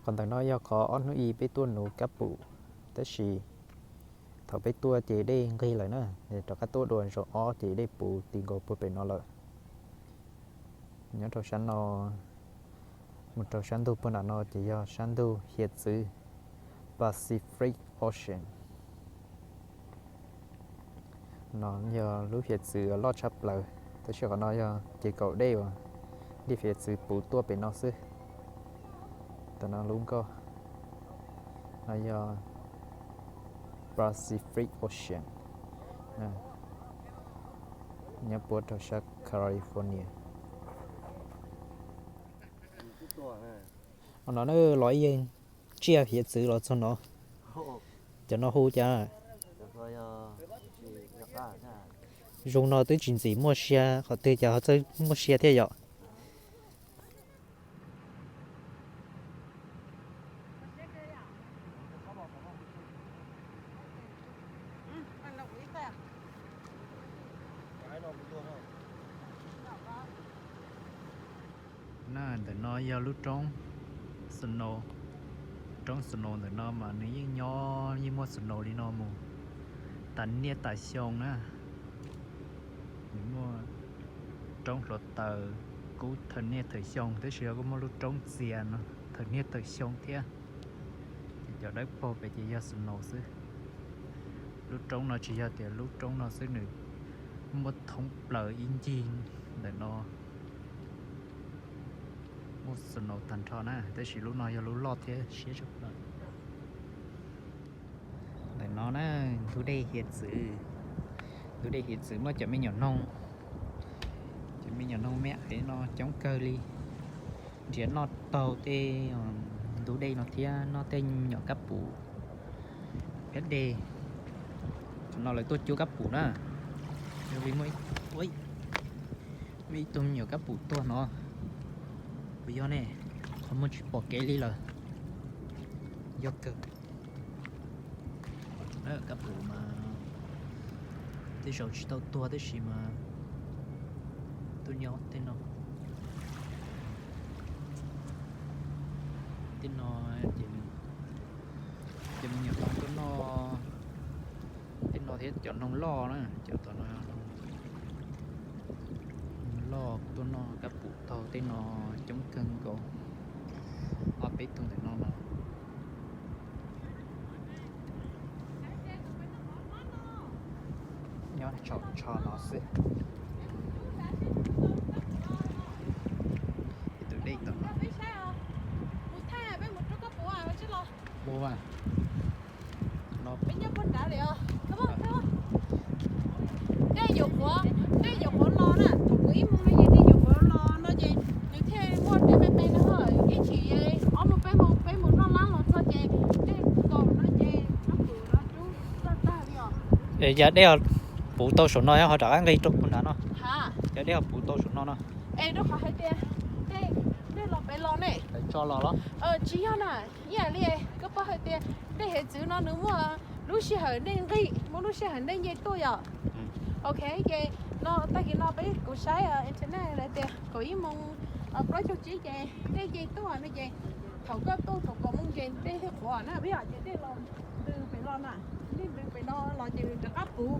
Qhov ntawm no yog qhov ob hnub i peb tuaj nuv kab pum, tab sis thaum peb tuaj ces dej nqig lawm na, rov qab tuaj dua zaum ob ces dej puv ti nkaus puag pem no lawm. Nyob rau sab no mus rau sab ntug puag nram no ces yog sab ntug hiav txwv Pacific Ocean. No yog lub hiav txwv loj tshaj plaws, tab sis qhov no yog ces kaum dej uas dej hiav txwv puv tuaj pem no xwb. Tam no lub nkoj no yog Pacific Ocean, nyob puab rau sab California. No na los ib yeej tsiaj hiav txwv los txog no. Cov no hu cas? Zoo no twb tsis ntxim muaj sia, qhov twg cas ho txawj muaj sia thiab yom? Na, ntawm no yog lub roob snow. Roob snow ntawm no mas nws yeej nyob yeej muaj snow li no mus tas niaj tas xyoo na. Nws muaj roob hluav taws kub thawm niaj thawm xyoo, tab sis kuj muaj lub roob txias no thawm niaj thawm xyoo thiab. Ces cov dawb paug pem ces yog snow xwb. Lub roob no tsis yog tias lub roob no xwb, nws muaj thoob plaws ib ncig ntawm no muaj snow tag nrho na, tab sis lub no yog lub loj thiab siab tshaj plaws. Ntawm no na, ntug dej hiav txwv, ntug dej hiav txwv muaj cov me nyuam noog, cov me nyuam noog me aiv no coob kawg li, nrhiav noj taug tej ntug dej no thiab noj tej me nyuam kab pum phiab dej. Qhov no lawv tuaj cuab kab pum na, li muaj ib tug me nyuam kab pum tuag no. Puas yog ne? Qhov muag tsis pom kev li lawm. Yog kawg. Kab pum mas tej zaum tsis tau tuag tab sis mas tuaj nyob tej no. Tej no ces cov me nyuam noog tuaj noj tej no thiab cov noog loj na, cov tom no noog loj tuaj noj kab pum taug tej no coob kawg nkaus. Ob peb tug ntawm no no nyob tsaum tsho no xwb. Tus dej tom no. Ua no. Dej nyuam qhuav, dej nyuam qhuav los na, thaum kuv ib mus no ces dej nyuam qhuav los no ces nws thiaj muaj dej me me no, ib chim ob mus peb mus peb mus noj lab los txog ces dej kaum no ces kab pum no rub tag tag li os. Es yog dej puv tau saum no ho rov qab nqig rau puag nrad no? Yog dej ho puv tau saum no no? Es rau qhov hais tias dej, dej los pem los ne. Tso los los? Tsis yog na, ib yam li koj paub hais tias dej hiav txwv no nws muaj lub sij hawm dej nqig, muaj lub sij hawm dej nce tuaj yom. Ok, ces no tag kis no peb kuv saib internet hais tias kaum ib moos plaub caug tsib ces dej nce tuaj no ces thaum koj tuaj thaum kaum moos ces dej thiaj qhuav na, peb yom, ces dej los ntws pem los na, dej ntws pem no los ces nws rov qab puv.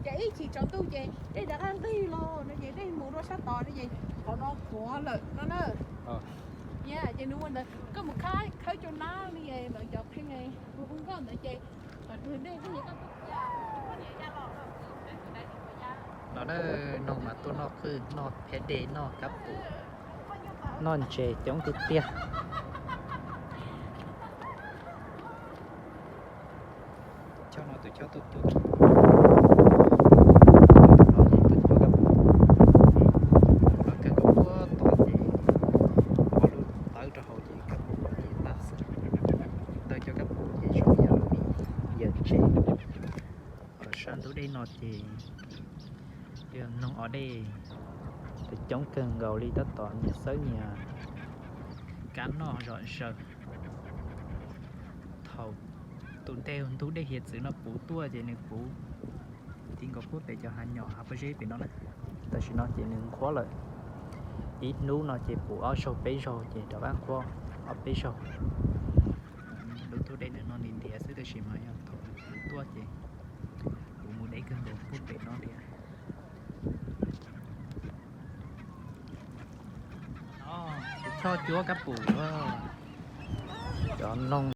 Ces ib chim tsaus ntuj ces dej rov qab nqig los no ces dej mus rau sab tod no ces qhov no qhuav lawm no na. Ces nws ua ntawd koj mus khawb, khawb cov nab li ntawd cov pheej hu hu nkauj ntawd ces qhov dej. No na, noog mas tuaj noj qwj noj phiab dej noj kab pum noj ntses coob tiag tiag. Tus chob no tus chob tuaj tuaj, no ces tuaj cuab kab pum, no kawg nkaus puag tod ces ob lub tawb rau hauv ces kab pum ces tag xwb. Tawg cuab kab pum ces zoo yam li yawm tsev. Tom sab ntug dej no ces yog noog o dej, coob kawg nkaus li, tab tom nyias xawb nyias kab noj zom zaws. Thaum tus ntej ntug dej hiav txwv no puv tuaj ces nws puv ti nkaus puag pem cov hav nyom hav pob zeb pem no na. Tam sim no ces nws nqhuab lawm, ib hnub no ces puv ob zaug peb zaug ces rov qab nqhuab. Ob peb zaug. Lub tug dej ntawm no nws ntiav xwb, tab sis mas yog thaum kuv tuaj ces kuv mus deb kawg nkaus puag pem no thiab. Choj cuab kab pum, cov noog